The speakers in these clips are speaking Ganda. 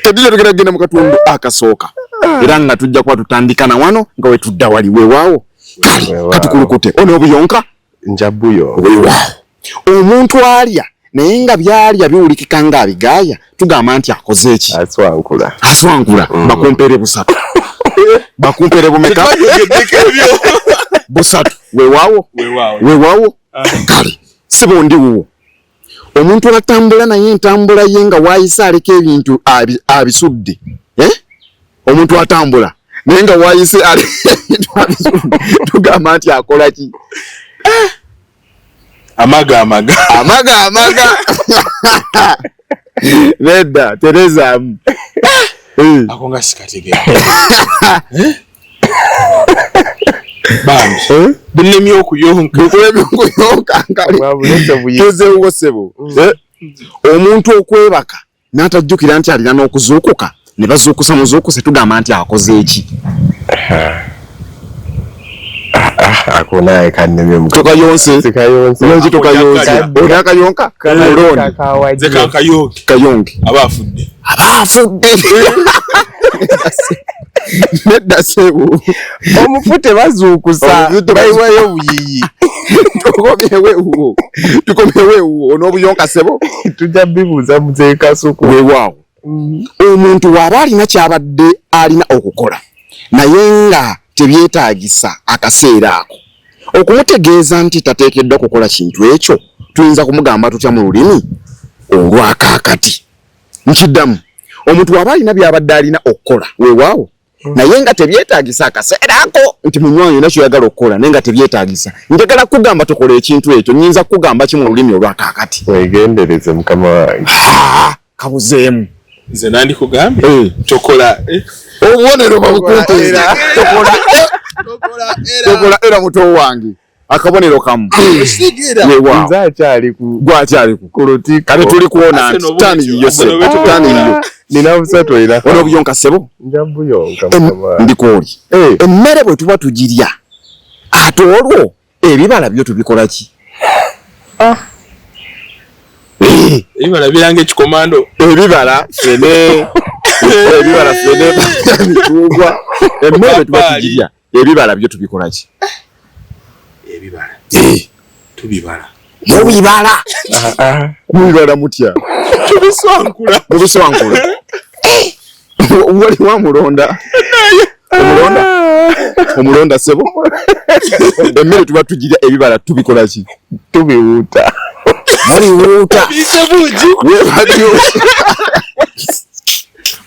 Kedija tugenda kugenda mu katundu akasooka era nga tujja kuba tutandika na wano nga wetudda wali. Weewaawo, kale katukulukute onoobuyonka. Njabuyo. Weewaawo, omuntu alya naye nga byalya biwulikika nga abigaaya, tugamba nti akoze eki? Aswankula. Aswankula. Bakumpeere busatu. Bakumpeere bumeka? Busatu. Weewaawo, weewaawo, kale sibo ndi wuwo. Omuntu atambula naye entambula ye nga waayise aleka ebintu abisudde, eh? Omuntu atambula naye nga waayise aleka ebintu abisudde, tugamba nti akola ki? Amaga amaga. Amaga amaga. Nedda, terezaamu. Ako nga sikategeera bambi, bunemye okuyonka. Bukulemye okuyonka. Nkale tuzeewo ssebo. Omuntu okwebaka n'atajjukira nti alina n'okuzuukuka ne bazuukusa muzuukuse, tugamba nti akoze eki? Ako naye kannemye. Tokayonse? Sikayonse. Lwaki tokayonse? Oli akayonka mulondi. Nze kankayonke. Kayonke. Aba afudde. Aba afudde. Nedda ssebo. Omufu tebazuukusa, bayiwayo obuyiyi. Tukomyewo ewuwo, tukomyewo ewuwo. Onoobuyonka ssebo? Tujja bibuuza muzeeyi Kasuku. Weewaawo, omuntu bw'aba alina kyabadde alina okukola naye nga tebyetaagisa akaseera ako, okumutegeeza nti tateekeddwa kukola kintu ekyo, tuyinza kumugamba tutya mu lulimi olwakaakati? Nkiddamu, omuntu bw'aba alina byabadde alina okukola, weewaawo, naye nga tebyetaagisa akaseera ako, nti munywanyi olina kyoyagala okukola naye nga tebyetaagisa, njagala kugamba tokola ekintu ekyo, nyinza kugamba ki mu lulimi olwakaakati? Wegendereze mukama wange. Kabuzeemu. Nze nandikugambye tokola. Obubonero babukumpeera. Tokola, tokola era muto wange, akabonero kamu. Nze akyali ku Gwakyali ku ku lutikko. Kale tuli kuwona nti tani yiyo se tani yiyo. Nina busatu era. Onoobuyonka ssebo? Nja buyonka, mukama wange. Ndikooli. Emmere bwe tuba tugirya, ate olwo ebibala byo tubikola ki? Ebibala biranga ekikomando. Ebibala fene, ebibala fene bitugwa. Emmere bwe tuba tugirya, ebibala byo tubikola ki? Ebibala tubibala. Mubibala? Mubibala mutya? Tubiswankula. Mubiswankula. Waliwo amulonda, omulonda, omulonda ssebo. Emmere tuba tugirya, ebibala tubikola ki? Tubiwuuta. Mubiwuuta. Biise buugi. Webalyo.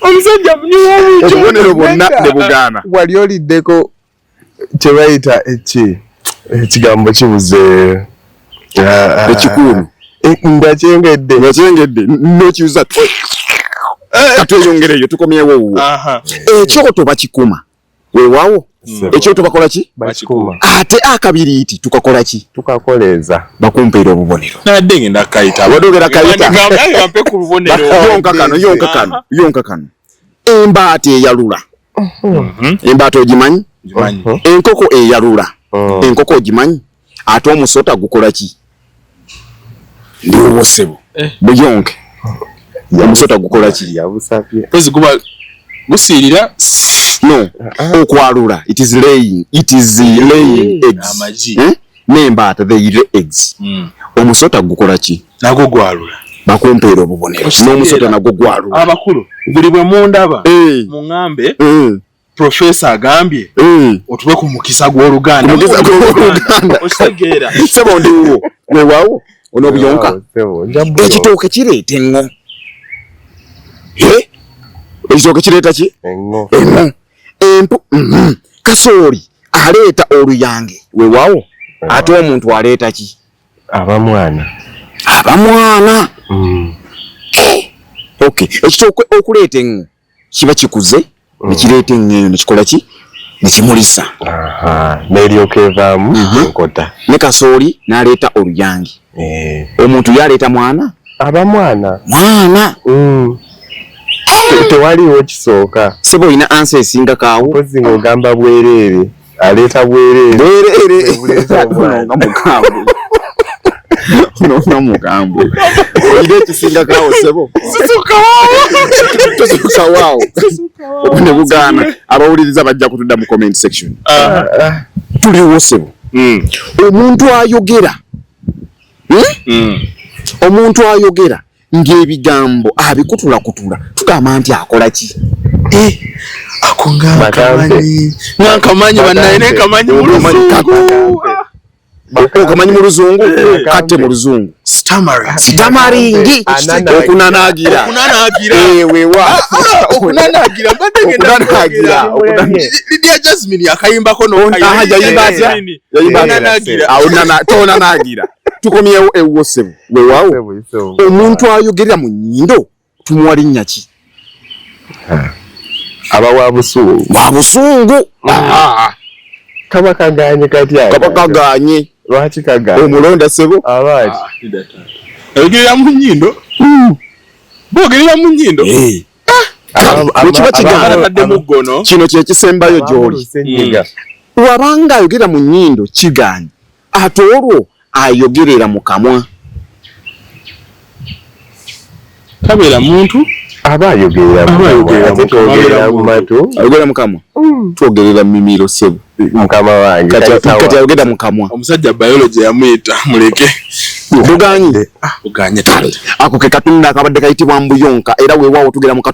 Omusajja munywa obuugi. Obubonero bwonna ne bugaana. Wali oliddeko kye bayita eki, ekigambo kibuze. Ekikuumi. Nga kyengedde. Nga kyengedde nokiuza. Katweyongereyo, tukomyewo wuwo. Ekyoto bakikuma, weewaawo, ekyoto bakola ki? Bakikuma. Ate akabiriiti tukakola ki? Tukakoleeza. Bakumpeera obubonero. Nadde ngenda kayita. Wadde ogenda kayita. Bampe ku bubonero. Yonka kano, yonka kano, yonka kano. Embaata eyalula, embaata ogimanyi? Ngimanyi. Enkoko eyalula, enkoko ogimanyi? Ate omusota gukola ki? Ndiwo ssebo. Buyonke, omusota gukola ki? Yabusabye. Kozi guba gusiirira. No, okwalula, it is laying, it is laying eggs. Amagi. Eh? N'embaata, they lay eggs. Omusota gukola ki? Nagwo gwalula. Bakumpeera obubonero. Okitegeera. N'omusota nagwo gwalula. Abakulu, buli bwe mundaba muŋŋambe profesa agambye otuwe ku mukisa gw'Oluganda. Ku mukisa gw'Oluganda. Okitegeera? Sebo, ndiwo. Weewaawo, onoobuyonka? Ssebo, nja buyonka. Ekitooke kireeta eŋŋo. Eh? Ekitooke kireeta ki? Eŋŋo. Eŋŋo. Empu Kasooli aleeta oluyange, weewaawo, ate omuntu aleeta ki? Aba mwana. Aba mwana. Okay, ekitooke okuleeta eŋŋo kiba kikuze nekireeta eŋŋo eyo, nekikola ki? Nekimulisa. Aha, n'eryoka evaamu enkota. Ne kasooli n'aleeta oluyange. Omuntu yaleeta mwana. Aba mwana. Mwana. Tewaliiwo kisooka. Sebo, olina answer esinga kaawo? Mpozi ng'ogamba bwereere, aleeta bwereere. Bwereere. Buleeta omwana. Nga mukambwe. Nona mukambwe, olina ekisingako awo ssebo? Tosukawaawo ne bugaana. Abawuliriza bajja kutudda mu comment section. Tuliwo ssebo. Omuntu ayogera, Omuntu ayogera ng'ebigambo abikutulakutula, tugamba nti akola ki? Ako nga nkamanyi, nga nkamanyi bannaye, ne nkamanyi mu Luzungu. Okamanyi mu Luzungu? Katte mu Luzungu. Stammering. Stammering. Okunanaagira. Okunanaagira. Wewa. Okunanaagira, mbadde ngenda. Okunanaagira. Lydia Jasmine akayimbako. Aha, yayimba atya? Yayimba atya? Awo tonanaagira. Tukomyewo ewuwo ssebo. Weewaawo, omuntu ayogerera mu nnyindo tumuwa linnya ki? Aba wa busungu. Wa busungu. Kaba kaganye katya? Kaba kaganye. Lwaki kaganye? Omulonda ssebo. Abaki? Ayogerera mu nnyindo, boogerera mu nnyindo. Bwe kiba kigaana, Atadde muggono. Kino kye kisembayo gy'oli. Wabanga ayogera mu nnyindo kigaanye, ate olwo ayogerera mu kamwa? Tabeera muntu. Aba ayogerera mu Aba ayogerera ate mu kamwa. twogerera mu matu. Ayogera mu kamwa, twogerera mu mimiro ssebo. Mukama wange. Kati ayogera mu kamwa. Omusajja biology yamuyita, muleke. Buganyi. Uganye. Kale ako ke katundu akabadde kayitibwa mbuyonka, era weewaawo tugera mu